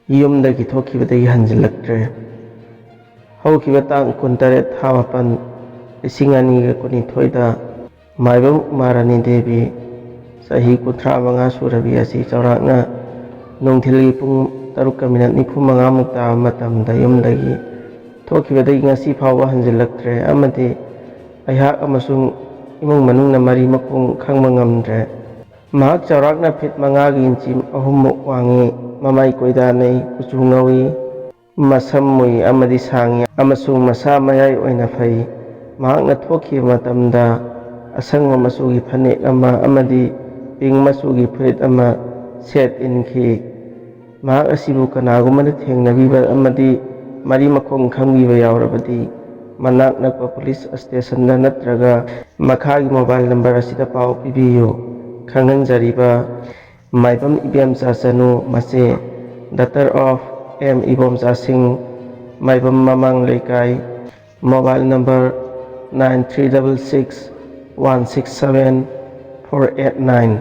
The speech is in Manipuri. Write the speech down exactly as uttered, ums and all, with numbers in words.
ꯌꯨꯝꯗꯒꯤ ꯊꯣꯛꯈꯤꯕꯗꯒꯤ ꯍꯟꯖꯤꯜꯂꯛꯇ꯭ꯔꯦ꯫ ꯍꯧꯈꯤꯕ ꯇꯥꯡ ꯀꯨꯟꯇꯔꯦꯠ ꯊꯥ ꯃꯥꯄꯟ ꯂꯤꯁꯤꯡ ꯑꯅꯤꯒ ꯀꯨꯟꯅꯤꯊꯣꯏꯗ ꯃꯥꯏꯕꯝ ꯎꯃꯥꯔꯥꯅꯤ ꯗꯦꯕꯤ, ꯆꯍꯤ ꯀꯨꯟꯊ꯭ꯔꯥ ꯃꯉꯥ ꯁꯨꯔꯕꯤ ꯑꯁꯤ ꯆꯥꯎꯔꯥꯛꯅ ꯅꯨꯡꯊꯤꯜꯒꯤ ꯄꯨꯡ ꯇꯔꯨꯛꯀ ꯃꯤꯅꯠ ꯅꯤꯐꯨ ꯃꯉꯥꯃꯨꯛ ꯇꯥꯕ ꯃꯇꯝꯗ ꯌꯨꯝꯗꯒꯤ ꯊꯣꯛꯈꯤꯕꯗꯒꯤ ꯉꯁꯤ ꯐꯥꯎꯕ ꯍꯟꯖꯤꯜꯂꯛꯇ꯭ꯔꯦ ꯑꯃꯗꯤ ꯑꯩꯍꯥꯛ ꯑꯃꯁꯨꯡ ꯏꯃꯨꯡ ꯃꯅꯨꯡꯅ ꯃꯔꯤ ꯃꯈꯣꯡ ꯈꯪꯕ ꯉꯝꯗ꯭ꯔꯦ꯫ ꯃꯍꯥꯛ ꯆꯥꯎꯔꯥꯛꯅ ꯐꯤꯠ ꯃꯉꯥꯒꯤ ꯏꯟꯆꯤ ꯑꯍꯨꯝꯃꯨꯛ ꯋꯥꯡꯉꯤ, ꯃꯃꯥꯏ ꯀꯣꯏꯗꯥꯅꯩ, ꯀꯨꯆꯨ ꯉꯧꯏ, ꯃꯁꯝ ꯃꯨꯏ ꯑꯃꯗꯤ ꯁꯥꯡꯉꯤ ꯑꯃꯁꯨꯡ ꯃꯁꯥ ꯃꯌꯥꯏ ꯑꯣꯏꯅ ꯐꯩ꯫ ꯃꯍꯥꯛꯅ ꯊꯣꯛꯈꯤꯕ ꯃꯇꯝꯗ ꯑꯁꯪꯕ ꯃꯆꯨꯒꯤ ꯐꯅꯦꯛ ꯑꯃ ꯑꯃꯗꯤ ꯄꯤꯡ ꯃꯆꯨꯒꯤ ꯐꯨꯔꯤꯠ ꯑꯃ ꯁꯦꯠ ꯏꯟꯈꯤ꯫ ꯃꯍꯥꯛ ꯑꯁꯤꯕꯨ ꯀꯅꯥꯒꯨꯝꯕꯅ ꯊꯦꯡꯅꯕꯤꯕ ꯑꯃꯗꯤ ꯃꯔꯤ ꯃꯈꯣꯡ ꯈꯪꯕꯤꯕ ꯌꯥꯎꯔꯕꯗꯤ ꯃꯅꯥꯛ ꯅꯛꯄ ꯄꯨꯂꯤꯁ ꯁ꯭ꯇꯦꯁꯟꯗ ꯅꯠꯇ꯭ꯔꯒ ꯃꯈꯥꯒꯤ ꯃꯣꯕꯥꯏꯜ ꯅꯝꯕꯔ ꯑꯁꯤꯗ ꯄꯥꯎ ꯄꯤꯕꯤꯌꯨ꯫ ꯈꯪꯍꯟꯖꯔꯤꯕ ꯃꯥꯏꯕꯝ ꯏꯕꯦꯝꯆꯥ ꯆꯅꯨ, ꯃꯆꯦ, daughter of M ꯏꯕꯣꯝꯆꯥ ꯁꯤꯡ, ꯃꯥꯏꯕꯝ ꯃꯃꯥꯡ ꯂꯩꯀꯥꯏ, mobile number nine three double six one six seven four eight nine꯫